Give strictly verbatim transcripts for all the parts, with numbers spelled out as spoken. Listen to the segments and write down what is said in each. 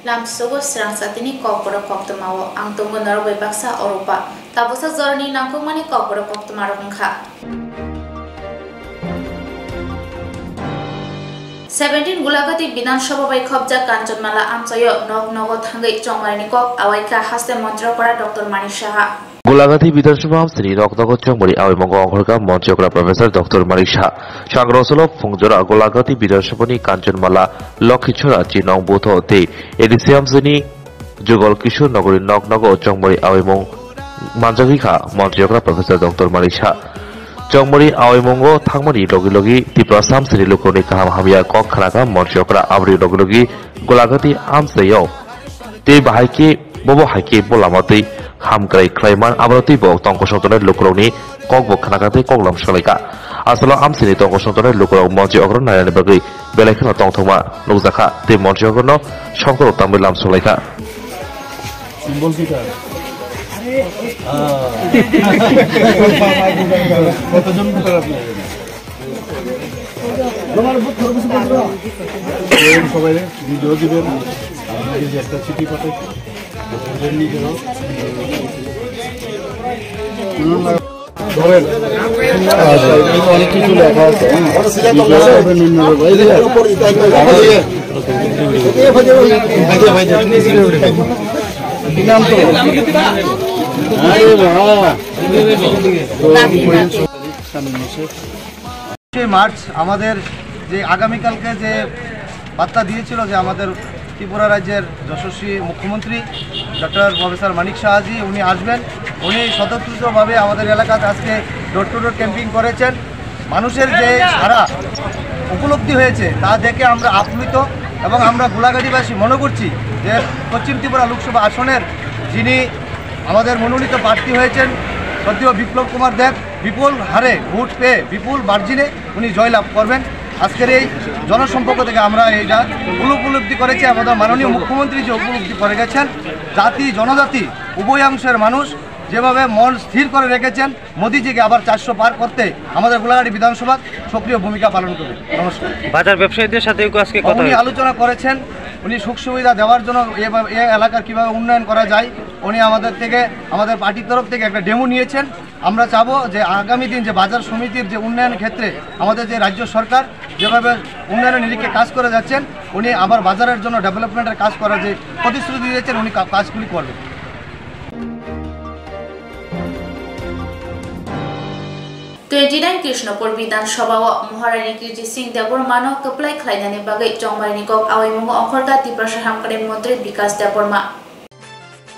Tamsugo srang satini kokborok koktwmao ang tongo norok bai baksa oropa. Tabuksa jorani nangkukmani kokborok koktwmarok wngkha. Seventeen Gulagati Bidhan Sabha bai khopjak Kanchanmala amchaio nok nogo thangwi chongmarini kok awaikha haste montri okra Doctor Manik Saha. Gulagati Bidhan Sabha amchaini nok nogo chongmari awaimungo ongkhorkha montri okra Professor Doctor Manik Saha. Sangrosolo phungjora Gulagati Bidhan Sabhani Kanchanmala Lokhichora Chinong Butho tei A D C amchaini Jugal Kishore Nogori nok nogo chongmari awaimung manjagwi kha montri okra Professor Doctor Manik Saha. Chongmari awaimungo thangmani logi logi Tiprasa amchaini lukurokni kaham hamya kok khnakha montri okra, aboni logi logi Gulagati amchaio tei bahai khe bobo hai khe bo lama twi hamkrai khlaiman abono twibo tongkosong tongnai lukurokni kokbo khnakha tei koklam salaikha. Asalo amchaini tongkosong tongnai lukurok montri okra nainani bagwi belai kheno tongthokma nukjakha tei montri okra no songkorok tangwi lam solaikha. Symbol কিটা? আহ। কতজন ভোটার আপনার এখানে? এই সবাই ভিডিও দিবেন, আপনাকে যে একটা চিঠি পাঠাচ্ছি, নিজেরাও। ধরেন। আচ্ছা, এখানে অনেক কিছু লেখা আছে, হ্যাঁ। নিজেরা সর্বনিম্ন ভাই, এই যে। কি নাম তো? আরে বাবা। তো, সামনে এসে। পাঁচই মার্চ আমাদের যে আগামীকালকে যে বার্তা দিয়েছিল যে আমাদের ত্রিপুরা রাজ্যের যশস্বী মুখ্যমন্ত্রী ডক্টর প্রফেসর মানিক সাহাজি উনি আসবেন, উনি স্বতঃস্ফূর্তভাবে আমাদের এলাকাতে আজকে ডোর টু ডোর ক্যাম্পিং করেছেন। মানুষের যে সাড়া উপলব্ধি হয়েছে তা দেখে আমরা আপ্লুত এবং আমরা গোলাঘাটিবাসী মনে করছি যে পশ্চিম ত্রিপুরা লোকসভা আসনের যিনি আমাদের মনোনীত প্রার্থী হয়েছেন সদ্য বিপ্লব কুমার দেব, বিপুল হারে ভোট পেয়ে বিপুল মার্জিনে উনি জয়লাভ করবেন। আজকের এই জনসম্পর্ক থেকে আমরা এইটা উপলব্ধি করেছি, আমাদের মাননীয় মুখ্যমন্ত্রী যে উপলব্ধি করে গেছেন, জাতি জনজাতি উভয় অংশের মানুষ যেভাবে মন স্থির করে রেখেছেন মোদিজিকে আবার চারশো পার করতে আমাদের গোলাঘাটি বিধানসভার সক্রিয় ভূমিকা পালন করবে। নমস্কার। বাজার ব্যবসায়ীদের সাথে আজকে কথা উনি হয়েছে। আলোচনা করেছেন, উনি সুখ সুবিধা দেওয়ার জন্য এভাবে, এ এলাকার কীভাবে উন্নয়ন করা যায়, উনি আমাদের থেকে, আমাদের পার্টির তরফ থেকে একটা ডেমো নিয়েছেন। আমরা চাবো যে আগামী দিন যে বাজার সমিতির যে উন্নয়ন ক্ষেত্রে আমাদের যে রাজ্য সরকার যেভাবে উন্নয়নের নিরিখে কাজ করে যাচ্ছেন, উনি আবার বাজারের জন্য ডেভেলপমেন্টের কাজ করার যে প্রতিশ্রুতি দিয়েছেন, উনি কা-, কাজগুলি করবেন। Twenty nine Krishnapur Bidhan Sabha o Maharani Kirti Singh Debbarma no kwplai khlainani bagwi chongmarini kok awaimungo ongkhorkha Tiprasa Hamkrai Montri Bikas Debbarma.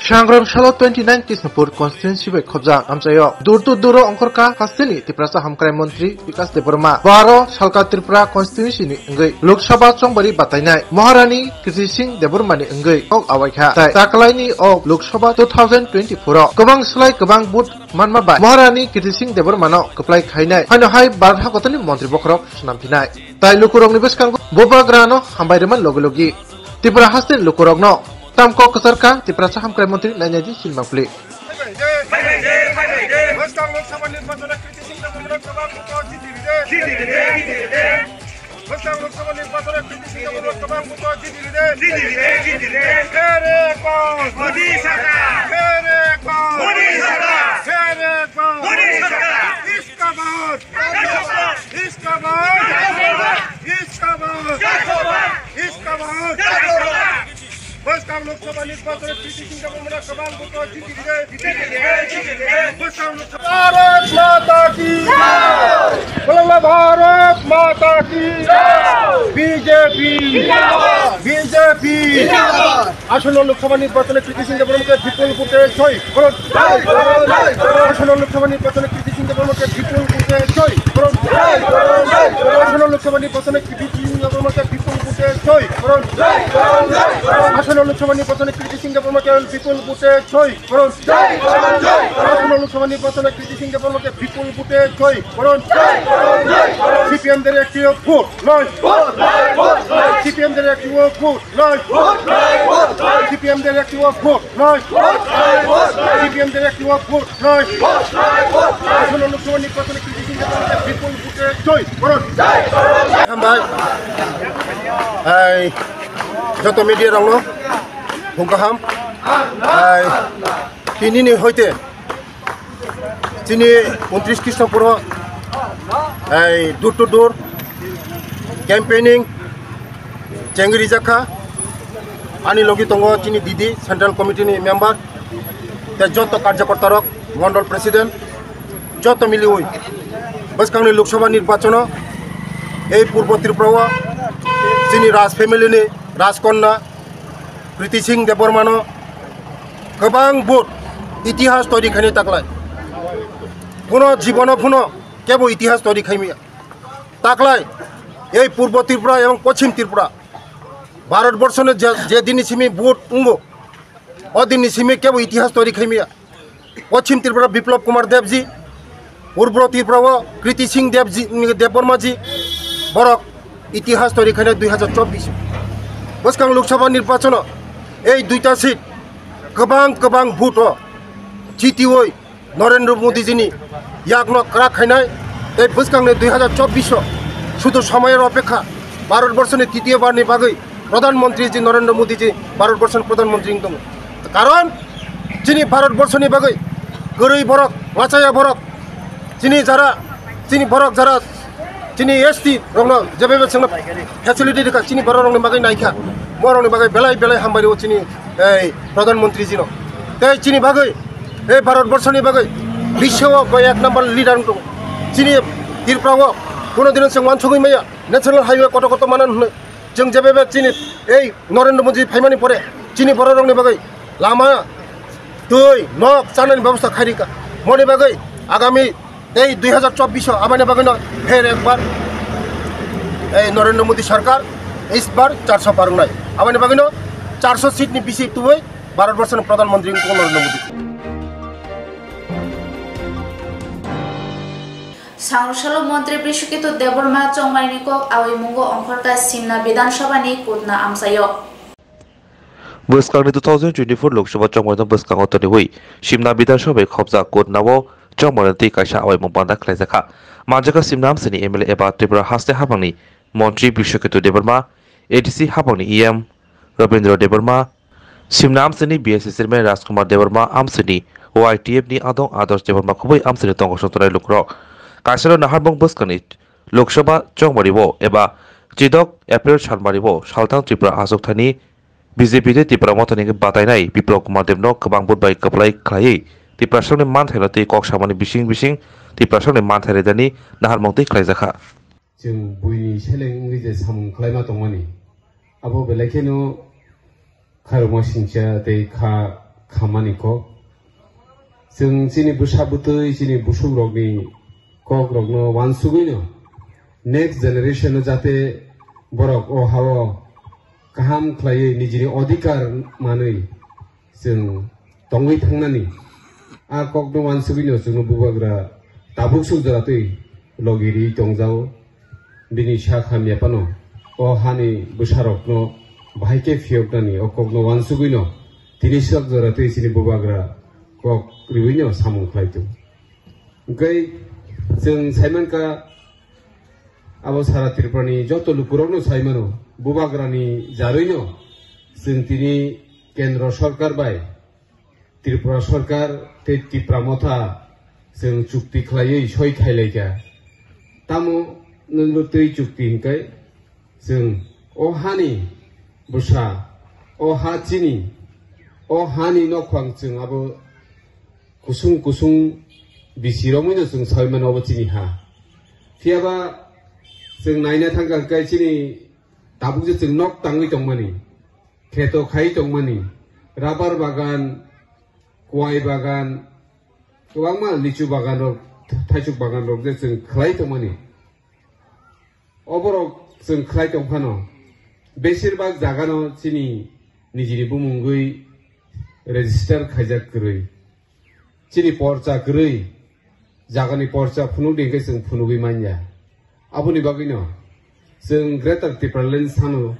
Sangram salo twenty nine Krishnapur constituency bai khobjak amchaio dur dur duro ongkhorkha hasteni Tiprasa Hamkrai Montri Bikas Debbarma. Baro salka Tripura constituency ni wngwi Lok Sabha chongbari batainai Maharani Kirti Singh Debbarma ni wngwi kok awaikha. Tai takalaini o Lok Sabha two thousand twenty-four o kwbang slai kwbang vote manma bai Maharani Kirti Singh Debbarma no kwplai khainai. Haino hai Bharat hakotorni montri bokhorok swnam phinai. Tai lukurokni bwskango bubagrano hambai rwmani logi logi Tripura hasteni lukurokno tam kok kwcharkha Tiprasa Hamkrai Montri nainai di sinma pli. West Lok Sabha nirbachone Kirti Singh Debbarma kwbang vote jiti ride. West Lok Sabha nirbachone Kirti Singh Debbarma kwbang vote jiti ride. Phere kok. Modi sarkar. Phere kok. Modi sarkar. Phere kok. Modi sarkar. Iska bahut. Iska bahut. Iska bahut. Iska bahut. West Lok Sabha nirbachone Kirti Singh Debbarma kwbang vote jiti ride. West Lok Sabha. Bharat Mata ki jai! Bolo Bharat Mata ki jai! B J P! Zindabad! B J P! Zindabad! আসন্ন লোকসভা নির্বাচনে কৃতি সিং দেববর্মাকে বিপুল ভোটে জয় করুন। জয় করুন, জয় করুন। আসন্ন লোকসভা নির্বাচনে কৃতি সিং দেববর্মাকে বিপুল ভোটে জয় করুন। জয় করুন, জয় করুন। আসন্ন লোকসভা নির্বাচনে কৃতি সিং দেববর্মাকে বিপুল ভোটে জয় করুন। জয় করুন, জয় করুন। আসন্ন লোকসভা নির্বাচনে কৃতি সিং দেববর্মাকে বিপুল ভোটে জয় করুন। জয় করুন, জয় করুন। আসন্ন লোকসভা নির্বাচনে কৃতি সিং দেববর্মাকে বিপুল ভোটে জয় করুন। জয় করুন, জয় করুন। সিপিএম দের একটিও ভোট নয়। ভোট নয়, ভোট নয়। সিপিএম দের একটিও ভোট নয়। ভোট নয়, ভোট নয়। সিপিএম দের একটিও ভোট নয়। ভোট নয়, ভোট নয়। সিপিএম দের একটিও ভোট নয়। ভোট নয়, ভোট নয়। আসন্ন লোকসভা নির্বাচনে কৃতি সিং দেববর্মাকে বিপুল ভোটে জয় করুন। জয় করুন। Hambai. Hai, joto media rokno Phung kaham, ai, tinini hoite, chini untris Krishnapuro, ai, door to door campaigning, chengri jakha, ani logi tongo chini didi, Central Committee ni member, te joto karjakorta rok, Mondol President, joto miliwi, bwskangni Lok Sabha nirbachono, ei Purbo Tripura o, chini Raj family ni, Rajkonna, Kriti Singh Debbarmano kwbang vote itihas toiri khainai taklai. Kuno jibono phuno kebo itihas toiri khaimya. Taklai ei Purbo Tripura ebong Pochim Tripura, Bharat Borshoni je, je dinni simi vote wngo, o dinni simi kebo itihas toiri khaimya. Pochim Tripura Biplop Kumar Debji, Purbo Tripura o Kriti Singh Debji, Debbarmaji, borok itihas toiri khainai dui hazar chobbish. Bwskang Lok Sabha nirbachono ei duita seat kwbang kwbang vote o chitiwi Narendra Modi jini yakno kwrak khainai tei bwskangni dui hazar chobbish o sudu somoyar opekha Bharat Borshoni titiyo barni bagwi Pradhan Mantri ji Narendra Modi ji Bharat Borshoni Pradhan Mantri wng tongo. Karon chini Bharat Borshoni bagwi kwrwi borok, wachaya borok, chini jara, chini borok jara, chini S T rokno jebebe chwngno facility rikha, chini borok rokni bagwi naikha, borokni bagwi belai belai hambai rwo chini ei Pradhan Mantri jino. Tei chini bagwi, ei Bharat Borshoni bagwi biswo bo ek number leader wng tongo. Chini Tripura o kuno dino chwng wansugwi maya, National Highway koto koto manan hwnwi. Chwng jebebe chini ei Narendra Modi phaimani pore chini bororokni bagwi lama, twi, nok chanani bebosta khairika. Moni bagwi agami tei dui hazar chobbish o aboni bagwino pher ekbar ei Narendra Modi sarkar isbar charso par wngnai. Aboni bagwino charso seat ni bisi tubui Bharat Borshoni Pradhan Mantri wngkha Narendra Modi. Sangrusalo Montri Brishoketu Debbarma chongmaini kok awi mungo ongkhorkha Simna Bidhan Sabhani kutna amchaio. Bwskangni two thousand twenty-four Lok Sabha chongmaino bwskango toniwi Simna Bidhan Sabhai khopjak kutnao chongmaino twi kaisa awi mung panda khlaijakha. Manjakha Simna amchaini M L A eba Tripura haste habangni Montri Brishoketu Debbarma, A D C habangni E M Rabindra Debbarma, Simna amchaini B S C chairman Rajkumar Debbarma, amchaini Y T F ni adong Adarsh Debbarma, khubui amchaini tongo sotonai lukurok. Kaisano naharmung bwskangni Lok Sabha chongmario eba chidok April salmario salthang Tripura achukthani B J P tei Tipra Mothani batainai Biplop Kumar Debno kwbang vote bai kwplai khlaiwi Tiprasongni manthaino tei kok samani bising bising Tiprasongni manthai redani naharmung twi khlaijakha. Chwng buini seleng wngwi je samung khlaima tongmani, abo belai kheno khairokma singcha tei kha khammani kok. Chwng chini bwsa bwtwi, chini busukrokni kokrokno uansugwino next generation-no jate borok o ha-o kaham khlaiwi nijini odhikar manwi chwng tongwi thangnani. A kokno uansugwino chwngno bubagra tabuk suk jora twi logi ri tongjao. Bini sak hamya phano o hani bwsarokno bahai khe phiyoknani o kokno uansugwino tini sak jora twi chini bubagra kok riwino samung khlai tongo. Hwnkhe chwng saimankha, abo sara Tripurani joto lukurokno saimano, bubagrani jarwino chwng tini Kendro Sorkar bai Tripura Sorkar tei Tipra Motha chwng chukti khlaiwi soi khailaikha. Tamo nwngno twi chukti hwnkhe chwng o hani bwsa, o ha chini, o hani nokphang chwng abo kusung kusung bisi romwino chwng soi mano obo chini ha. Phiyaba chwng naina thangkha hwnkhe chini tabuk je chwng nok tangwi tongmani, kheto khai tongmani, rubber bagan, kwai bagan, kwbangma lichu bagan rok, thaichuk bagan rok je chwng khlai tongmani. Oborok chwng khlai tong phano, besirbak jagano chini nijini bumungwi register khaijak kwrwi. Chini porcha kwrwi, jagani porcha phunukdi hwnkhe chwng phunugwi manya. Aboni bagwino chwng Greater Tipraland sano,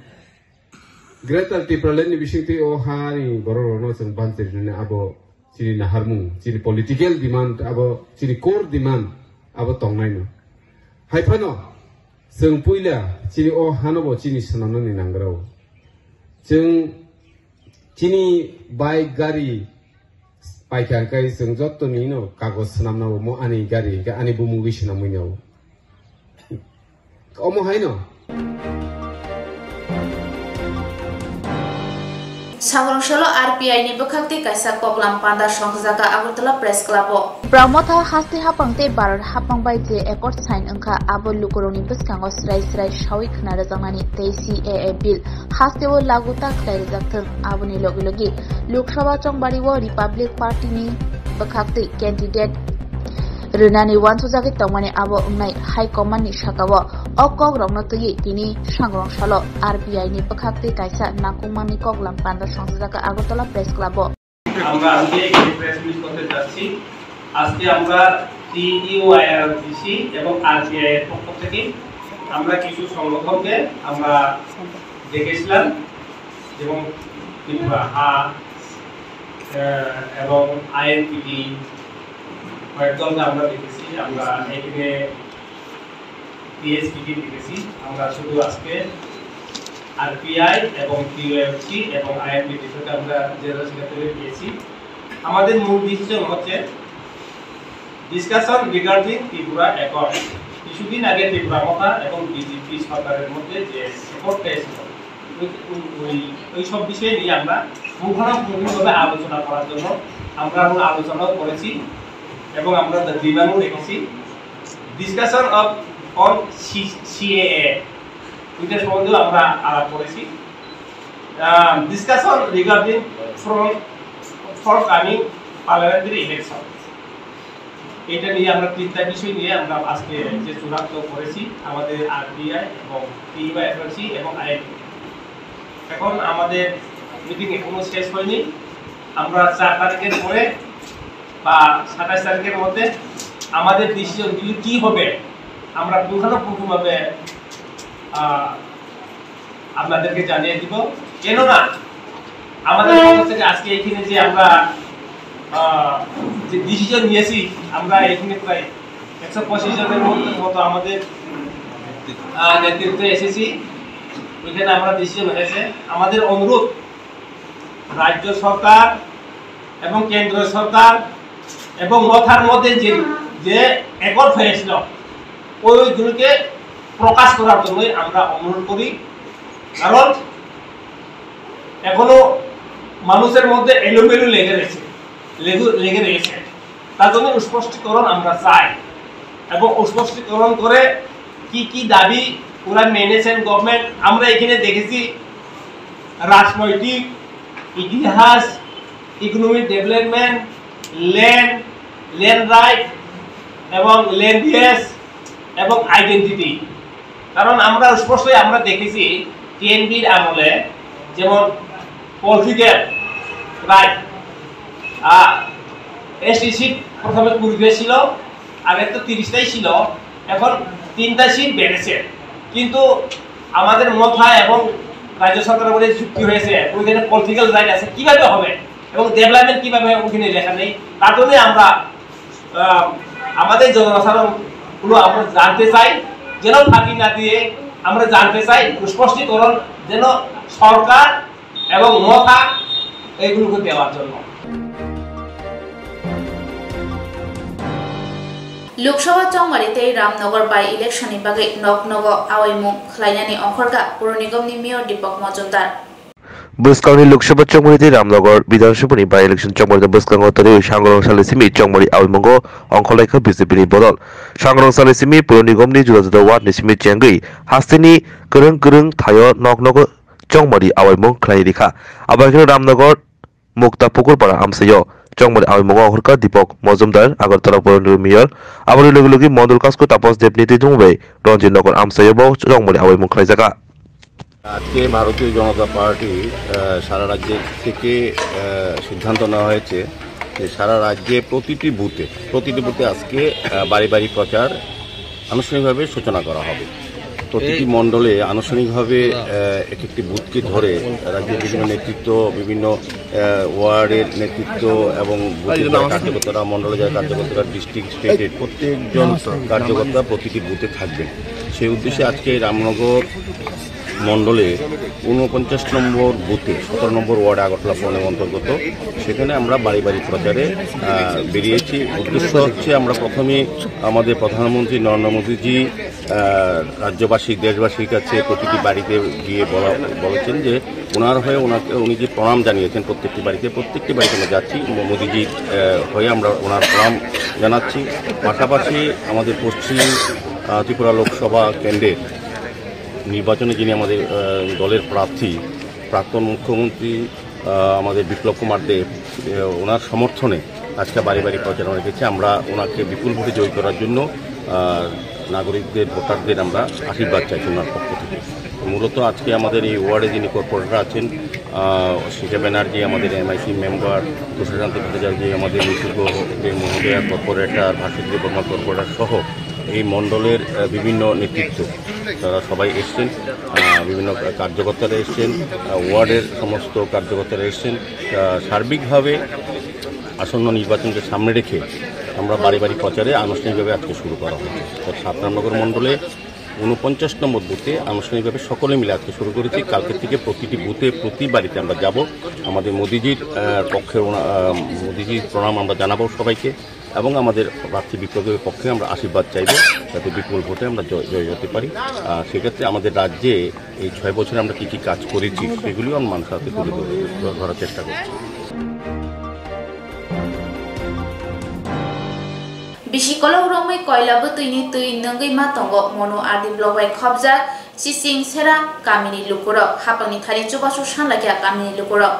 Greater Tipraland ni bisingtwi o hani borok rokno chwng bantwi rwnani abo chini naharmung, chini political demand, abo chini core demand abo tongnaino. Hai phano chwng puila chini o hanobo chini swnamnani nangrao. Chwng Chini bike gari paikha hwnkhe chwng jottoni no kagoj swnamna bo mo ani gari hwnkhe ani bumungwi swnamwi no. Omo haino. Sangrong salo R P I ni bwkhak tei kaisa koklam panda songjaga Agartala Press Club o. Pramotha haste hapang tei Bharat hapang bai je accord sign wngkha, abo lukurokni bwskango srai srai sawi khna rwjaknani tei C A A bill hasteo lagu ta khlai rwjakthwng. Aboni logi logi Lok Sabha chongbario Republic Party ni bwkhak tei candidate rwnani uansukjagwi tongmani abo wngnai High Command ni sakao. O kokrokno twiwi tini sangrong salo R P I ni bwkhak tei kaisa nangkukmani koklam panda songjaga Agartala Press Club o. আমরা আজকে এখানে press meet করতে যাচ্ছি। আজকে আমরা টিইউআইআরজিসি এবং আরপিআই এর পক্ষ থেকে আমরা কিছু সংগঠনকে আমরা ডেকেছিলাম, যেমন ত্রিপুরা আ, আহ, এবং আইএনপিটি কয়েকজনকে আমরা দেখেছি। আমরা এখানে টিএসপিকে দেখেছি। আমরা শুধু আজকে আরপিআই এবং টিওএফসি এবং আইএনপিটি থেকে আমরা জেনারেল সেক্রেটারি পেয়েছি। আমাদের মূল ডিসিশন হচ্ছে ডিসকাশন রিগার্ডিং ত্রিপুরা অ্যাকর্ড। কিছুদিন আগে ত্রিপুরা মথা এবং বিজেপি সরকারের মধ্যে যে অ্যাকর্ডটা এসেছিল, ওই, ওই, ওই সব বিষয় নিয়ে আমরা পুঙ্খানুপুঙ্খভাবে আলোচনা করার জন্য আমরা এখন আলোচনাও করেছি এবং আমরা ডিমান্ডও রেখেছি। ডিসকাশন অফ অন সিএএ, ওইটা সম্বন্ধেও আমরা আলাপ করেছি। ডিসকাশন রিগার্ডিং ফ্রম ফরকামিং পার্লামেন্টারি ইলেকশন, এটা নিয়ে আমরা তিনটা বিষয় নিয়ে আমরা আজকে যে চূড়ান্ত করেছি আমাদের আরপিআই এবং টিওআইএফসি এবং আইএনপি। এখন আমাদের মিটিং এখনো শেষ হয়নি। আমরা চার তারিখের পরে বা সাতাশ তারিখের মধ্যে আমাদের ডিসিশনগুলি কী হবে, আমরা পুঙ্খানুপুঙ্খভাবে আহ, আপনাদেরকে জানিয়ে দিব। কেননা আমাদের পক্ষ থেকে আজকে এখানে যে আমরা আহ, যে ডিসিশন নিয়েছি, আমরা এখানে প্রায় একশো পঁচিশ জনের মতো মতো আমাদের আহ, নেতৃত্বে এসেছি। ওইখানে আমরা ডিসিশন হয়েছে, আমাদের অনুরোধ রাজ্য সরকার এবং কেন্দ্র সরকার এবং মথার মধ্যে যে, যে অ্যাকর্ড হয়েছিল, ওইগুলোকে প্রকাশ করার জন্যই আমরা অনুরোধ করি। কারণ এখনো মানুষের মধ্যে এলোমেলো লেগে রয়েছে, লেগু-, লেগে রয়েছে। তার জন্য স্পষ্টীকরণ আমরা চাই এবং স্পষ্টীকরণ করে কি কি দাবি ওরা মেনেছেন গভর্নমেন্ট। আমরা এখানে দেখেছি রাজনৈতিক, ইতিহাস, economic development, land, land right এবং ল্যান্ড ইয়েস এবং আইডেন্টিটি। কারণ আমরা স্পষ্টই আমরা দেখেছি টিএনবির আমলে যেমন পলিটিক্যাল রাইট, এসটি সিট প্রথমে কুড়িটা ছিল, আগে তো তিরিশটাই ছিল, এখন তিনটা সিট বেড়েছে। কিন্তু আমাদের মথা এবং রাজ্য সরকারের মধ্যে চুক্তি হয়েছে, ওইখানে পলিটিক্যাল রাইট আছে, কিভাবে হবে এবং ডেভেলপমেন্ট কিভাবে হবে ওখানে লেখা নেই। তার জন্য আমরা আহ, আমাদের জনসাধারণগুলো আমরা জানতে চাই, যেন ফাঁকি না দিয়ে আমরা জানতে চাই স্পষ্টীকরণ যেন সরকার এবং মথা এগুলোকে দেওয়ার জন্য। Lok Sabha chongmari tei Ramnagar by election ni bagwi nok nogo awaimung khlainani ongkhorkha Puro Nigom ni Mayor Deepak Majumdar. Bwskangni Lok Sabha chongmari tei Ramnagar Bidhan Sabha ni by election chongmari bwskango tariwi sangrong sale simi chongmari awimungo ongkhorlaikha B J P ni bodol. Sangrong sale simi Puro Nigom ni juda juda ward ni simi chengwi hasteni kwrwng kwrwng thaio nok nogo chongmari awaimung khlai rikha. Abo hai kheno Ramnagar Mukta Pukurpara amsaio chongmani awimungo ongkhorkha Deepak Majumdar, Agartala Puro Nigom Mayor, aboni logi logi Mondol Kasku Tapos Debni tei Dungbai Ranjit Nagar amsaio bo chongmani awimung khlaijakha. আজকে ভারতীয় জনতা পার্টি আহ, সারা রাজ্যে থেকে আহ, সিদ্ধান্ত নেওয়া হয়েছে যে সারা রাজ্যে প্রতিটি বুথে প্রতিটি বুথে আজকে আহ, বাড়ি বাড়ি প্রচার আনুষ্ঠানিকভাবে সূচনা করা হবে। প্রতিটি মণ্ডলে আনুষ্ঠানিকভাবে, আহ, এক একটি বুথকে ধরে রাজ্যের বিভিন্ন নেতৃত্ব, বিভিন্ন, আহ, ওয়ার্ডের নেতৃত্ব এবং বুথের যারা কার্যকর্তারা, মণ্ডলে যারা কার্যকর্তারা, ডিস্ট্রিক্ট, স্টেটের প্রত্যেকজন কার্যকর্তা প্রতিটি বুথে থাকবেন। সেই উদ্দেশ্যে আজকে রামনগর মণ্ডলে ঊনপঞ্চাশ নম্বর বুথে, সতেরো নম্বর ওয়ার্ড, আগরতলা পৌর অন্তর্গত, সেখানে আমরা বাড়ি বাড়ি প্রচারে, আহ, বেরিয়েছি। উদ্দেশ্য হচ্ছে, আমরা প্রথমে আমাদের প্রধানমন্ত্রী নরেন্দ্র মোদীজি, আহ, রাজ্যবাসী, দেশবাসীর কাছে প্রতিটি বাড়িতে গিয়ে বলা, বলেছেন যে ওনার হয়ে ওনাকে, উনি যে প্রণাম জানিয়েছেন প্রত্যেকটি বাড়িতে, প্রত্যেকটি বাড়িতে আমরা যাচ্ছি। মো-, মোদীজির, আহ, হয়ে আমরা ওনার প্রণাম জানাচ্ছি। পাশাপাশি আমাদের পশ্চিম, আহ, ত্রিপুরা লোকসভা কেন্দ্রের নির্বাচনে যিনি আমাদের, আহ, দলের প্রার্থী, প্রাক্তন মুখ্যমন্ত্রী, আহ, আমাদের বিপ্লব কুমার দেব, আহ, ওনার সমর্থনে আজকে বাড়ি বাড়ি প্রচারণা রেখেছি। আমরা ওনাকে বিপুল ভোটে জয়ী করার জন্য, আহ, নাগরিকদের, ভোটারদের আমরা আশীর্বাদ চাইছি ওনার পক্ষ থেকে। মূলত আজকে আমাদের এই ওয়ার্ডে যিনি কর্পোরেটর আছেন, আহ, অস্মিতা ব্যানার্জি, আমাদের এমআইসি মেম্বার, তুষারকান্তি ভট্টাচার্য, আমাদের নিষিদ্ধ যে মহোদয়া কর্পোরেটর, ভাস্বতী বর্মা কর্পোরেটর সহ এই মণ্ডলের, আহ, বিভিন্ন নেতৃত্ব, তারা সবাই এসছেন, আহ, বিভিন্ন কার্যকর্তারা এসছেন, আহ, ওয়ার্ডের সমস্ত কার্যকর্তারা এসছেন। আহ, সার্বিকভাবে আসন্ন নির্বাচনকে সামনে রেখে আমরা বাড়ি বাড়ি প্রচারে আনুষ্ঠানিকভাবে আজকে শুরু করা হয়েছে। তো সাত রামনগর মণ্ডলে ঊনপঞ্চাশ নম্বর বুথে আনুষ্ঠানিকভাবে সকলে মিলে আজকে শুরু করেছি। কালকে থেকে প্রতিটি বুথে, প্রতি বাড়িতে আমরা যাব। আমাদের মোদিজির, আহ, পক্ষে ওনা-, আহ, মোদিজির প্রণাম আমরা জানাবো সবাইকে এবং আমাদের প্রার্থী বিপ্লবের পক্ষে আমরা আশীর্বাদ চাইব, যাতে বিপুল ভোটে আমরা জয়, জয় হতে পারি। আহ, সেক্ষেত্রে আমাদের রাজ্যে এই ছয় বছরে আমরা কি কি কাজ করেছি, সেগুলিও আমরা মানুষের হাতে তুলে ধরে, ধরার চেষ্টা করছি। Bisi kolok romwi koila bwtwini twi nwngwi ma tongo Monu R D block bai khopjak Chiching Sera kamini lukurok. Hapangni thani chubachu sanlakya kamini lukurok.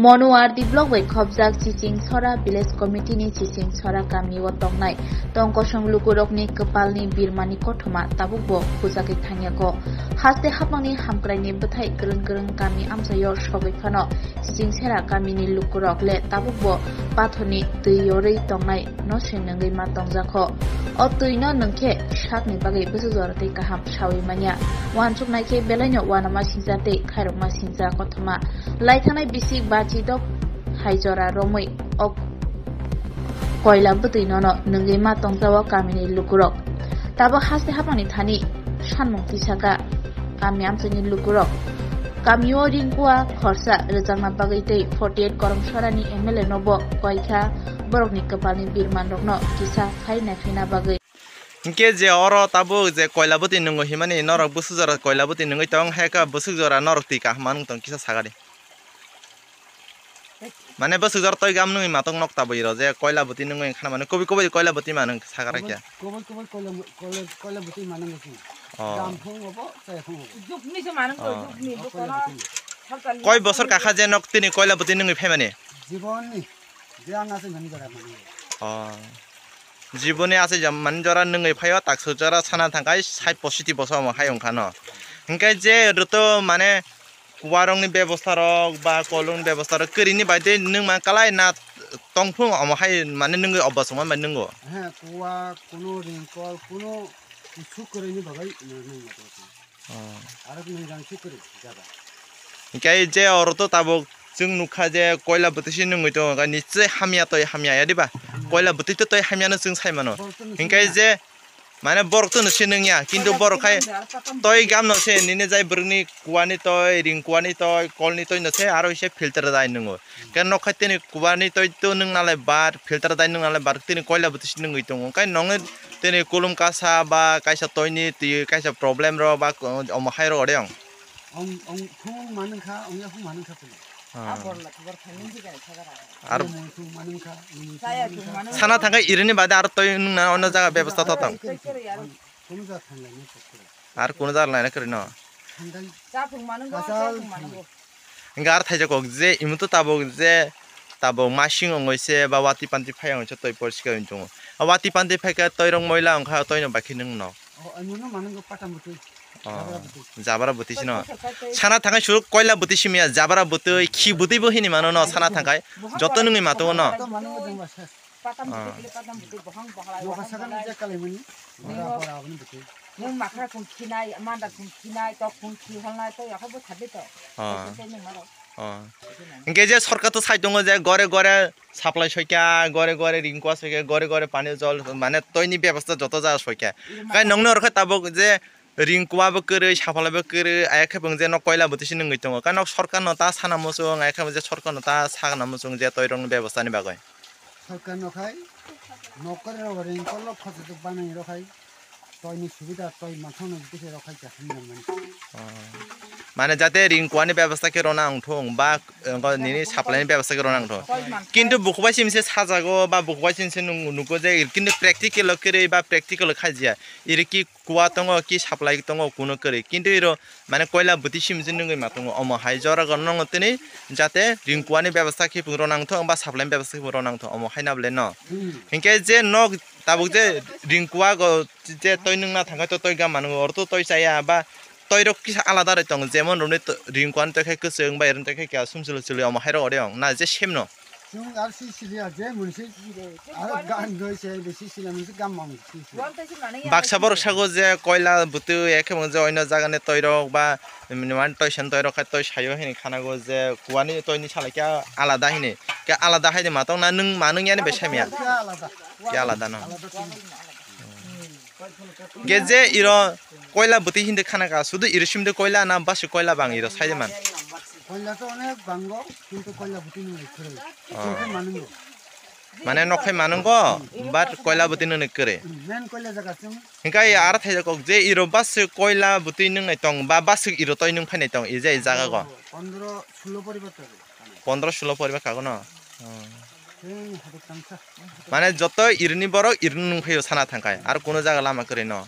Monu R D block bai khopjak Chiching Sora village committee ni Chiching Sora kami o tongnai tong kosong lukurokni kwpalni birmani kothoma tabukbo khujagwi thangyago. Haste hapangni hamkraini bwthai kwrwng kwrwng kami amchaio sogwi phano Chiching Sera kamini lukurok le tabukbo pathorni twi yorwi tongnai no se nwngwi ma tongjakho. O twi no nwngkhe sakni bagwi bwswk jora tei kaham sawi manya. Uansuk naikhe belaino uanama singjak tei khairokma singjak kothoma. Lai thanai bisik bachidok hai jora romwi o koila bwtwi nono nwngwi ma tongjago kamini lukurok. Tabuk haste hapangni thani sanmung tisaka kami amchaini lukurok. Kamio ringkua khorsa rwjakna bagwi tei forty eight Koromsorani M L A nobo koikha borokni kwpalni birmanrokno kisa phai naiphaina bagwi. Hinkhe je oro tabuk je koila bwtwi nwngo himani norok bwswk jora koila bwtwi nwngwi tong, hai khe bwswk jora norok twi kaham manwng tong kisa sagadi. Mane bwswk jora toi gam nungwi matok nok tabwi rw je koila bwtwi nungwi khana mano, kubui kubui koila bwtwi mano sakara kya? Kubui kubui koila, koila, koila bwtwi mano ngi. Oh. Gam phung obo, chai phung obo. Jukni se mano. Oh. Jukni. Koila bwtwi. Koi bosor kakha je nok tini koila bwtwi nungwi phaimani? Jibonni. Je ang aswk mani jora mani. Oh. Jibonni aswk jam mani jora nungwi phaio, takso jora sana thangkai sai positi boso omo hai wngkha no. Hinkhe je rwto mane kuwarokni bebostarok ba kolongni bebostarok kwrwini bai tei nwng man kalai na tongphung omo hai mane nwngwi obosongma bai nwngo. He, kuwa, kuno ringkol, kuno kusu kwrwini bagwi nwng, nwng ma tongphung. Oh. Aro nwng jang se kwrwi jaga. Hinkhe je oro to tabuk chwng nukha je koila bwtwi se nwngwi tongo, hinkhe nichai hamya toi hamya ya diba? Hamya. Koila bwtwi to toi hamya no chwng sai mano. Borok to nwng hinkhe je mane borok to no se nungya, kintu borok khai toi gam no se nini jai bwrwkni kuwani toi, ring kuwani toi, kolni toi no se aro ise filter dai nungo. Khe nok khai tini kuwani toi to nung nalai bar, filter dai nung nalai bar, tini koila bwtwi se nungwi tongo. Kai nongni tini kulum kasa ba kaisa toini twi kaisa problem ro ba omo hai ro ode ong. Ong, ong, phung manung kha, ong ya phung manung kha phung. Ah. Ar sana thangkai irini bade aro toi nungna ono jaga bebostha to tong. Kono jaga thanglaini kokore. Ar kono jaga laina kwrwi no. Thangkai. Cha phung manung go, cha phung manung go. Hinkhe ar thaijak kok je imo to tabuk je tabuk masing ongoi se ba wati panti phai ongoi se toi porsi kai tongo. A wati panti phai khe toi rok moila ongkha toi no bai khe nung no. Oh, ani no manung go patam butui. Oh, jabra butui sino. Sana thangai suruk koila butui simya, jabra butui, khi butui bo hini mano no sana thangai. Joto nungni mato no. Patam butui, patam butui, bohang bohang. Noka sagan je kalai mani. Ora pora aboni butui. Nwng makha khum khinai, manda khum khinai, tok khum khi holnai, to yakha bo thade to. Ah. Tei nwng maro. Ah. Hwnkhe je sorkar to sai tongo je gore gore supply soikha, gore gore ring kua soikha, gore gore pani jol, mane toini bebostha joto jaga soikha. Kai nongni orkhe tabuk je ring kua bo kwrwi, supply bo kwrwi, ayakhe bwng je nok koila bwtwi se nungwi tongo. Kai nok sorkar no ta sana muchung, ayakhe bwng je sorkar no ta sakna muchung je toirokni bebostha ni bagwi. Sorkar no khai, nok kwrwi rok ring kolo khosok banai rok khai. Toini subida, toi manthokno bwtwi se rok khai kha hinwi mani. Oh. Mane jate ring kuani bebostha khe rwna wngthung ba, eh, nini supply ni bebostha khe rwna wngthung. Toi manthok. Kintu bukubai simse sajago ba bukubai simse nung-, nugo je, kintu practical o kwrwi ba practical o khajia. Iri ki kua tongo, ki supply tongo, kuno kwrwi. Kintu iro mane koila bwtwi simse nungwi ma tongo. Omo hai jora go nongo tini jate ring kuani bebostha khe phung rwna wngthung ba supply ni bebostha khe phung rwna wngthung. Omo hai na bole no. Hmm. Hinkhe je nok tabuk je ring kua go je toi nwngna thangkha to toi gam mano, oro to toi chaya ba toi rok kisa alada roi tongo, jemon romni to-, ring kuan toi khai kwchwng bai rwng toi khai kya sumsilo chwlwi omo hai rok ori ong na je same no. Chwng R C C liya je munsi aro gan doi se bisi sila munsi gam mang si si. Baksa borok sago je koila bwtwi ekhe mung je oino jaga ni toi rok ba miniman toi sen toi rok khai toi sayo hini khana go je kuani toi ni salai kya alada hini kya alada hai de matong na nwng ma nwng yani be samya. Kya alada. Kya alada no. Alada chwng. Ge je iro koila bwtwi hindi khana ka, sudu iri simde koila na basi koila bang iro saide man. Koila to onek bango, kintu koila bwtwi nung lai khwrwi. Oh. Chwng khe manungo. Mane nok khai manungo, but koila bwtwi nung ni kwrwi. Hmm, main koila jaga chwng. Hinkhe aro thaijak kok je iro basi koila bwtwi nung nai tong ba basi iro toi nung phai nai tong ije i jaga go. Pondro sulo poribar to. Pondro sulo poribar kago no. Hmm. Tei haduk tangsa. Mane joto irini borok irini nungphaio sana thangkai, aro kuno jaga lama kwrwi no.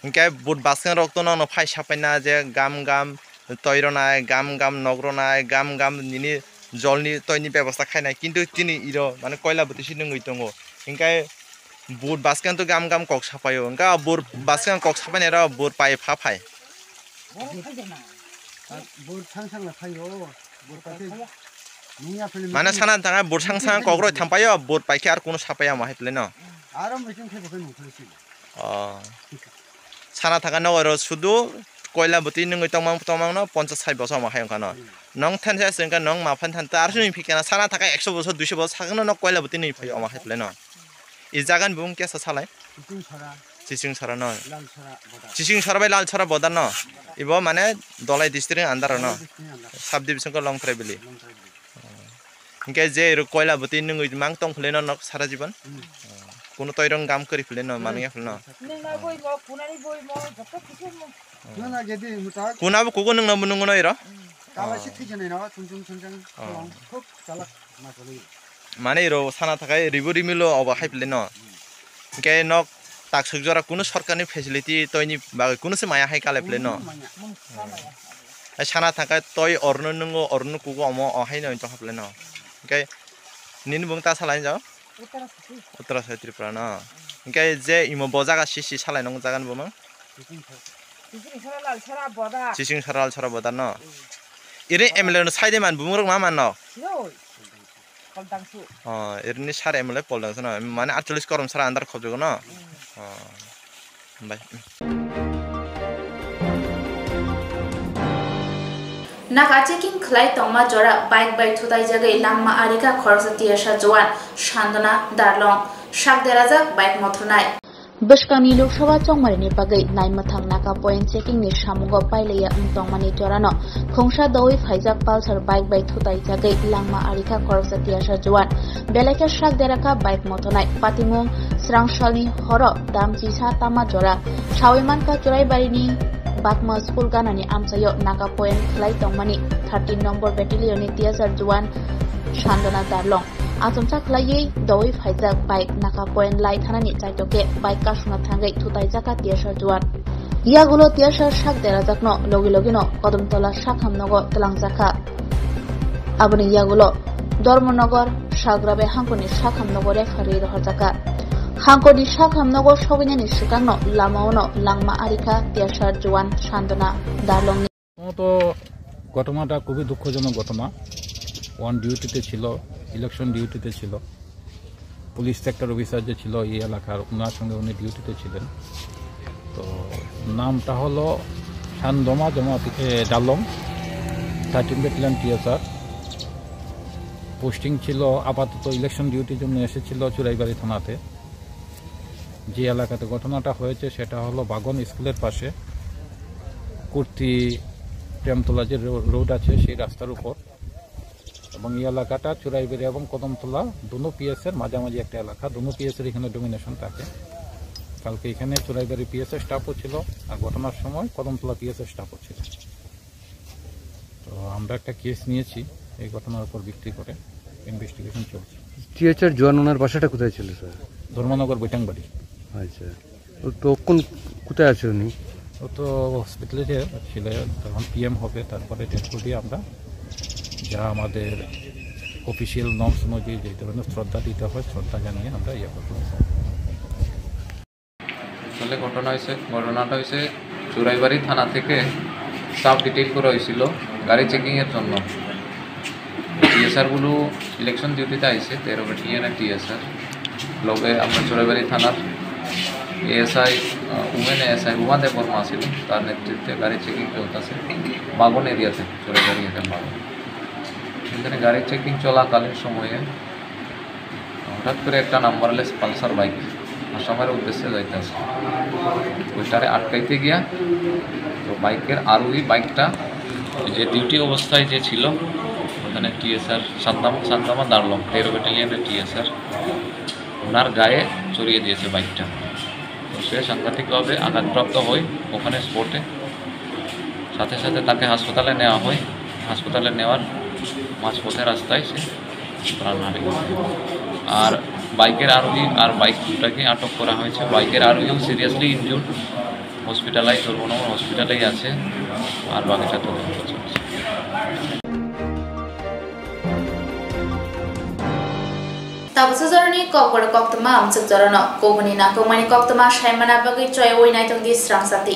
Hinkhe but baskang rok to nono phai sapaina je gam gam toi ronai, gam gam nok ronai, gam gam nini jolni toini bebosta khainai, kintu tini iro mane koila bwtwi si nungwi tongo. Hinkhe but baskang to gam gam kok sapaio, hinkhe but baskang kok sapainai rok but pai pha phai. Bor thang thang la phaio, bor paikhe nungya phele. Mane sana thangkha bor thang thang kokroi thampaio, bor paikhe ar kuno sapaiya omo hai phele no. Aro meeting khe bo khe nung phele si. Oh. Sana thangkha no oro sudu koila bwtwi nungwi tongmang tongmang no ponchas sai boso omo hai wngkha no. Hmm. Nong thansa se wngkha nong ma phan than ta ar sini phikena sana thangkha ekso boso duiso boso sakno no koila bwtwi nungwi phaio omo hai phele no. I jagan bung kesa salai? Chising sora. Chising sora no. Lal sora boda. Chising sora bai lal sora boda no. Ibo mane Dolai district under no. Dolai district under. Sub division ko Longtrai Valley. Longtrai Valley. Hinkhe je iro koila bwtwi nungwi mang tong phule no nok sara jibon. Hmm. Kuno toirong gam kwrwi phule no manung ya phule no. Nungna boi mo, kunani boi mo, joto kisu mo. Nuna gedi muta. Kuna bo kugo nungna bo nungo no iro. Kala si thijani no, chum chum chum chum. Oh. Khub chalak. Mane iro sana thakai ribu rimilo obo hai phle no. Hinkhe nok taksuk jora kunu sorkarni facility toini bagwi kunu se maya hai kale phle no. Hai sana thakai toi orno nungo orno kugo omo o hai no tongkha phle no. Hinkhe nini bung ta salai jao? Uttarasai Tripura no. Hinkhe je imo bo jaga sisi salai nong jaga ni bumung? Chising sora lal sora boda. Chising sora lal sora boda no. Iri M L A no sai de man bumung rok ma man no? Siroi. Poldangsu. Oh, irini sar M L A Poldangsu no. Mane aatcholish korom sara andar khobjogo no. Oh. Bai. Naka checking khlai tongma jora bike bai thutaijagwi langma arika khoroksa tiyasa juan Sandona Darlong sak derajak bike mothornai. Bwskangni Lok Sabha chongmarini bagwi naimwthang naka point checking ni samungo pailaiya wng tongmani jorano khungsa doui phaijak Pulsar bike bai thutaijagwi langma arikha khoroksa tiyasa juan. Belai khe sak derakha bike mothornai. Patimung srangsalni horo dam chisa tama jora saui mankha Churaibarini Bakma school ganani amchaio naka point khlai tongmani thirteen number battalion ni tiyasa juan Sandona Darlong. Achomsa khlaiwi doui phaijak bike naka point lai thanani chaitokhe bike kasuna thangwi thutaijakha tiyasa juan. Yagulo tiyasa sak derajakno logi logino Kodumtola sakham nogo twlangjakha. Aboni yagulo Dharmanagar Sagrabai hangkoni sakham nogo referee rohorjakha. Hangkoni sakham nogo soginani swkangno lamaono langma arikha tiyasa juan Sandona Darlongni. প্রথমত ঘটনাটা খুবই দুঃখজনক ঘটনা। অন ডিউটিতে ছিল, ইলেকশন ডিউটিতে ছিল। Police sector officer যে ছিল এই এলাকার, ওনার সঙ্গে উনি ডিউটিতে ছিলেন। তো নামটা হলো সান্দমা জমাতি, এ, ডালং, থার্টিন ব্যাটালিয়ন টিএসআর। পোস্টিং ছিল, আপাতত ইলেকশন ডিউটির জন্য এসেছিল চুরাইবাড়ি থানাতে। যে এলাকাতে ঘটনাটা হয়েছে সেটা হলো বাগন স্কুলের পাশে, কুর্তি প্রেমতলা যে রো-, রোড আছে, সেই রাস্তার উপর। এবং এই এলাকাটা চুরাইবাড়ি এবং কদমতলা দুনো পিএস এর মাঝামাঝি একটা এলাকা, দুনো পিএস এর এখানে ডোমিনেশন থাকে। কালকে এখানে চুরাইবাড়ি পিএস এর স্টাফও ছিল, আর ঘটনার সময় কদমতলা পিএস এর স্টাফও ছিল। তো আমরা একটা কেস নিয়েছি এই ঘটনার উপর ভিত্তি করে, ইনভেস্টিগেশন চলছে। টিএসআর জওয়ান ওনার বাসাটা কোথায় ছিল, স্যার? ধর্মনগর বৈঠাংবাড়ি। আচ্ছা, ও তো কোন, কোথায় আছে উনি? ও তো হসপিটালে যে ছিল, তখন পিএম হবে, তারপরে ডেড বডি আমরা যা আমাদের অফিসিয়াল নর্মস অনুযায়ী যে ধরনের শ্রদ্ধা দিতে হয়, শ্রদ্ধা জানিয়ে আমরা ইয়ে করবো। আসলে ঘটনা হয়েছে, ঘটনাটা হয়েছে চুরাইবাড়ি থানা থেকে স্টাফ ডিটেইল করা হয়েছিল গাড়ি চেকিংয়ের জন্য। টিএসআরগুলো ইলেকশন ডিউটিতে আইছে, তেরো ব্যাটালিয়নের টিএসআর। লগে আমরা চুরাইবাড়ি থানার এএসআই, উমেন এএসআই রুমা দেববর্মা ছিল, তার নেতৃত্বে গাড়ি চেকিং চলতেছে বাগন এরিয়াতে, চুরাইবাড়ি এরিয়ার বাগন। এখানে গাড়ি চেকিং চলাকালীন সময়ে হঠাৎ করে একটা নাম্বারলেস পালসার বাইক আসামের উদ্দেশ্যে যাইতেছে, ওইটারে আটকাইতে গিয়া তো বাইকের আরোহী বাইকটা, ওই যে ডিউটি অবস্থায় যে ছিল, ওখানে টিএসআর সান্দাম সান্দামা দাঁড়ালো, তেরো ব্যাটালিয়নের টিএসআর, ওনার গায়ে চড়িয়ে দিয়েছে বাইকটা। তো সে সাংঘাতিকভাবে আঘাতপ্রাপ্ত হয় ওখানে স্পটে। সাথে সাথে তাকে হাসপাতালে নেওয়া হয়। হাসপাতালে নেওয়ার মাঝপথে রাস্তায় সে প্রাণ হারায়। আর বাইকের আরোহী আর বাইক দুটাকে আটক করা হয়েছে। বাইকের আরোহীও সিরিয়াসলি ইনজুর্ড, হসপিটালাইজ, ধর্মনগর হসপিটালেই আছে। আর বাকিটা তদন্ত চলছে। Tabuk sajoroni kokborok koktwma amchuk jorano kubuni nangkukmani koktwma saimana bagwi choyawi naitongdi srang sati.